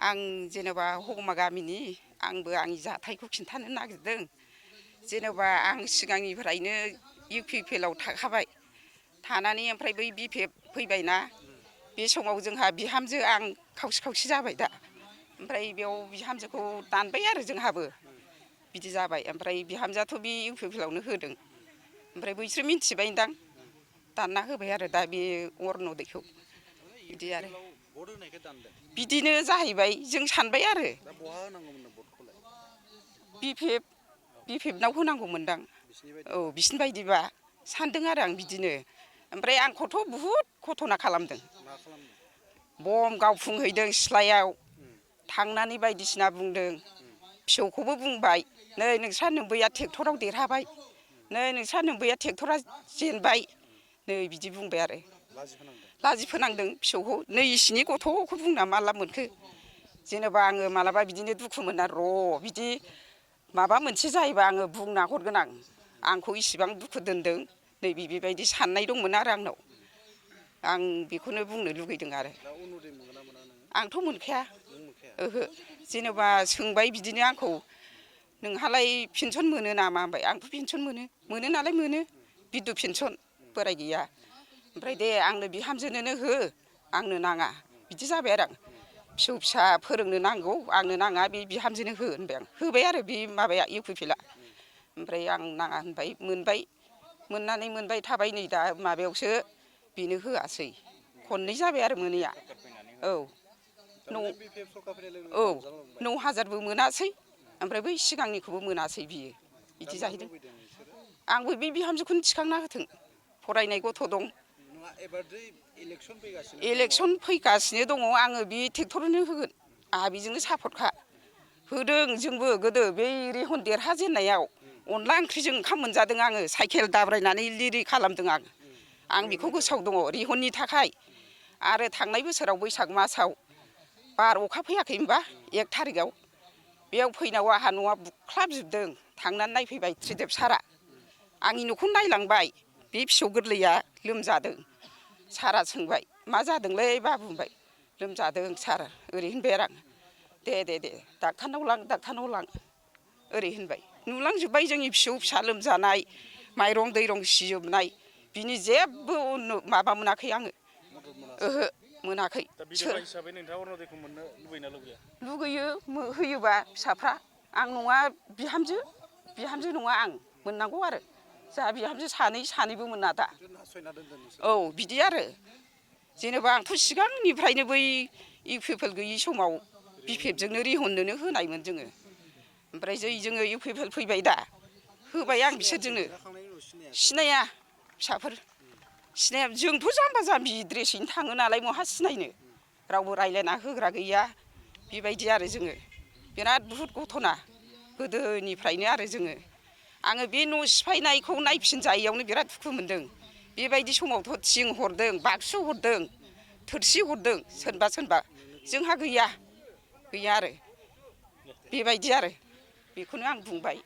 आं जेनेबा हगमा गामिनि आंबो आंनि जाथायखौ खिन्थानो नागिरदों। जेनेबा आं सिगांनिफ्रायनो UPPL आव थाखाबाय थानानै ओमफ्राय बै BPF फैबायना बे समाव जोंहा बिहामजो आं खावसे खावसे जाबाय दा ओमफ्राय बेयाव बिहामजोखौ दानबाय आरो जोंहाबो बिदि जाबाय ओमफ्राय बिहामजोआथ' बे UPPL आवनो होदों ओमफ्राय बैसोर मिन्थिबायदां दानना होबाय आरो दा बे अरुनदयखौ बिदि आरो बिदिनो जाहैबाय जों सानबाय आरो BPF नाव होनांगौमोनदां औ बिसिनि बायदिबा सानदों आरो आं बिदिनो ओमफ्राय आंखौथ' बुहुद घटना खालामदों बम गावफुंहैदों सिथ्लायाव थांनानै बायदिसिना बुंदों फिसौखौबो बुंबाय नै नोंस्रा नोमबैया ट्रेक्टराव देरहाबाय नै नोंस्रा नोमबैया ट्रेक्टरा जेनबाय नै बिदि बुंबाय आरो लाजि फोनांदों फिसौखौ नै इसिनि गथ'खौ बुंना मा लाब मोनखो जेनेबा आङो मालाबा बिदिनो दुखु मोना र' बिदि माबा मोनसे जायोबा आङो बुंना हरगोन आंखौ इसिबां दुखु दोनदों नै बेबायदि साननाय दंमोन आरो आंनाव आं बेखौनो बुंनो लुगैदों आरो आंथ' मोनखाया ओहो जेनेबा सोंबाय बिदिनो आंखौ नोंहालाय पेन्सन मोनो नामा होनबाय आंथ' पेन्सन मोनो नालाय मोनो बिधु पेन्सन बोराय गैया ओमफ्राय दे आंनो बिहामजोनोनो हो आंनो नाङा बिदि जाबाय आरो आं फिसौ फिसा फोरोंनो नांगौ आंनो नाङा बे बिहामजोनो हो होनबाय आं होबाय आरो बे माबाया UPPL ओमफ्राय आं नाङा होनबाय मोननानै मोनबाय थाबाय नै दा माबायावसो बेनो होआसै खननै जाबाय आरो मोनैया औ 9,000बो मोनासै ओमफ्राय बै सिगांनिखौबो मोनासै बियो बिदि जाहैदों आंबो बे बिहामजोखौनो थिखांना होथों फरायनाय गथ' दं इलेक्सन फैगासिनो दङ आङो बे ट्रेक्टरनो होगोन आंहा बेजोंनो सापर्टखा होदों जोंबो गोदो बै रेहन देरहाजेननायाव अनला ओंख्रिजों ओंखाम मोनजादों आङो साइकेल दाब्रायनानै लिरि खालामदों आं बेखौ गोसोआव दङ रेहननि थाखाय आरो थांनाय बोसोराव बैसाग मासाव बार अखा फैयाखै होनबा 1 थारिखआव बेयाव फैनायाव आंहा न'आ बुख्लाबजोबदों थांनानै नायफैबाय त्रिदेब सारआ आंनि न'खौ नायलांबाय बे फिसौ गोरलैया लोमजादों सारआ सोंबाय मा जादोंलै बाबु होनबाय लोमजादों सार ओरै होनबाय आरो आं दे डाक्टारनाव लां ओरै होनबाय नुलांजोब्बाय जोंनि फिसौ फिसा लोमजानाय माइरं दैरं सिजोबनाय बिनि जेबो माबा मोनाखै आङो ओहो मोनाखै हिसाबै नोंथाङा अरुनदयखौ मोननो लुबैना लुबैया लुगैयो होयोबा फिसाफ्रा आं नङा बिहामजो नङा आं मोननांगौ आरो जोंहा बिहामजो सानैबो मोना दा औ बिदि आरो जेनेबा आंथ' सिगांनिफ्रायनो बै UPPL गैयि समाव BPF जोंनो रेहननोनो होनायमोन जोङो ओमफ्राय जोङो UPPL फैबाय दा होबाय आं बिसोरजोंनो सिनाया फिसाफोर सिनाया जोंथ' जाम्बा जाम्बि ड्रेसैनो थाङो नालाय बहा सिनायनो रावबो रायज्लायना होग्रा गैया बेबायदि आरो जोङो बिराद बुहुद घटना गोदोनिफ्रायनो आरो आङो बे न' सिफायनायखौ नायफिनजायैयावनो बिराद दुखु मोनदों बेबायदि समावथ' थिं हरदों बाक्सु हरदों थोरसि हरदों सोरबा जोंहा गैया आरो बेबायदि आरो बेखौनो आं बुंबाय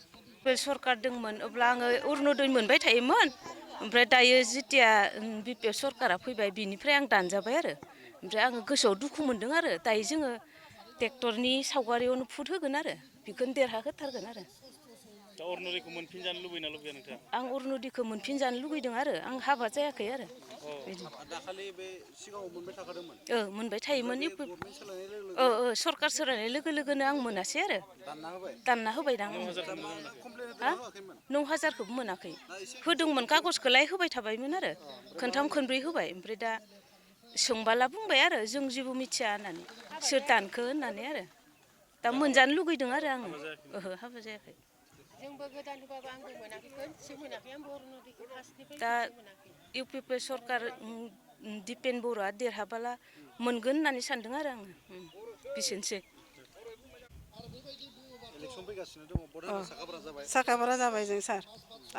सरकार दंमोन अब्ला आङो अरुनदय मोनबाय थायोमोन ओमफ्राय दायो जेथिया BPF सरकारा फैबाय बिनिफ्राय आं दानजाबाय आरो ओमफ्राय आङो गोसोआव दुखु मोनदों आरो दायो जोङो ट्रेक्टरनि सावगारियावनो भट होगोन आरो बेखौनो देरहाहोथारगोन आरो दा अरुनदयखौ मोनफिनजानो लुबैना लुबैया नोंथाङा आं अरुनदयखौ मोनफिनजानो लुगैदों आरो आं हाबा जायाखै आरो दाखालि बे सिगाङाव मोनबाय थाखादोंमोन मोनबाय थायोमोन गभर्नमेन्ट सोलायनाय लोगो लोगो सरकार सोलायनाय लोगो लोगोनो आं मोनासै आरो दानना होबायदां 9,000खौबो मोनाखै होदोंमोन कागजखौलाय होबाय थाबायमोन आरो खनथाम खनब्रै होबाय ओमफ्राय दा सोंबाला बुंबाय आरो जों जेबो मिथिया होननानै सोर दानखो होननानै आरो दा मोनजानो लुगैदों आरो आङो ओहो हाबा जायाखै जोंबो गोदान होबाबो आंबो मोनाखै खनसेबो मोनाखै आंबो अरुनदयखौ फार्स्टनिफ्राय दा खनसे मोनाखै UPPL सरकार दिपेन बर'आ देरहाबोला मोनगोन होननानै सानदों आरो आङो बिसोरनोसै साखाफारा जाबाय जों सार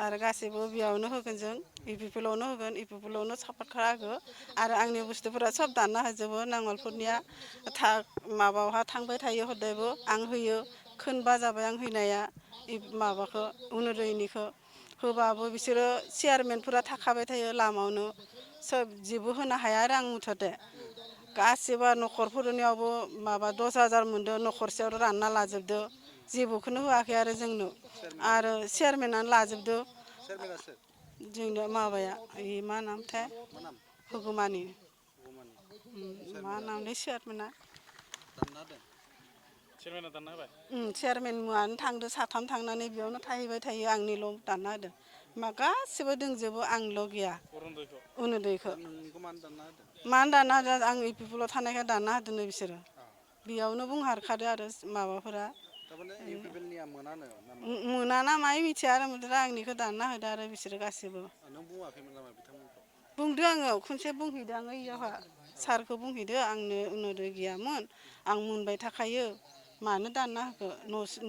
आरो गासैबो बेयावनो होगोन जों UPPL आवनो होगोन UPPL आवनो सापर्ट खालामो आरो आंनि बुस्थुफोरा सब दानना होजोबो नांगोलफोरनिया माबायावहा थांबाय थायो हदायबो आं होयो खोनबा जाबाय आं हैनाया माबाखौ अरुनदयनिखौ होबाबो बिसोरो चेयारमेनफोरा थाखाबाय थायो लामायावनो सोब जेबो होनो हाया आरो आं मुथथे गासिबो न'खरफोरनियावबो माबा 10,000 मोनदो न'खरसेयाव रानना लाजोबदो जेबोखौनो होआखै आरो जोंनो आरो चेयारमेनानो लाजोबदो सोरमोना सोर जोंनो माबाया मा नामथाय मा नाम हुगुमानि भगमानि मा नामलै चेयारमेना दानना होदों चेयारमेना दानना होबाय चेयारमेन मुवानो थांदो साथाम थांनानै बेयावनो थाहैबाय थायो आंनिल' दानना होदों मा गासिबो दोंजोबो आंल' गैया अरुणदयखौ अरुणदयखौ दा नोंखौ मानो दानना होदों मानो दानना होदों आं इउपिपिएलआव थानायखाय दानना होदोंनो बिसोरो बेयावनो बुंहारखादो आरो माबाफोरा थारमाने इउपिपिएलनिया मोनानो नामा मोनाना माय मिथिया आरो आंनिखौ दानना होदो आरो बिसोरो गासिबो नों बुङाखैमोन नामा बिथांमोनखौ बुंदो आङो खनसे बुंहैदो आङो इयावहा सारखौ बुंहैदो आंनो अरुणदय गैयामोन आं मोनबाय थाखायो मानो दानना होखो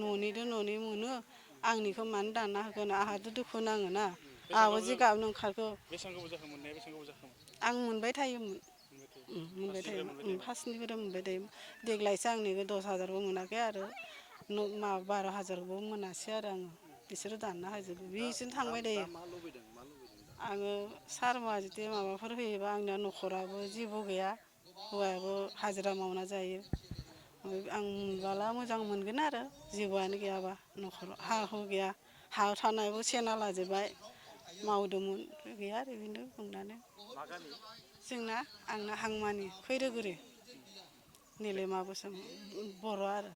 न'निदो न'नि मोनो आंनिखौ मानो दानना होगोन आंहाथ' दुखु नाङोना आंहाबो जिगाबनो ओंखारगौ बेसेबां गोबाव जाखो मोननाया बेसेबां गोबाव जाखोमोन आं मोनबाय थायोमोन मोनबाय थायोमोन फार्स्टनिफ्राय मोनबाय थायोमोन देग्लायसो आंनिखौ 10,000बो मोनाखै आरो 12,000बो मोनासै आरो आङो बिसोरो दानना होजोबो बिसोरनो थांबाय दा थायो मा लुबैदों दा आङो सारमोना जुदि माबाफोर होयोबा आंनिया न'खराबो जेबो गैया हौवायाबो हाजिरा मावना जायो आं मोनबोला मोजां मोनगोन आरो जेबोआनो गैयाबा न'खराव हा हु गैया हा थानायबो सेना लाजोब्बाय मावदोंमोन गैया आरो बेनो बुंनानै जोंना आंना हांमानि खैरोगुरि निलिमा बसुमतारी बर' आरो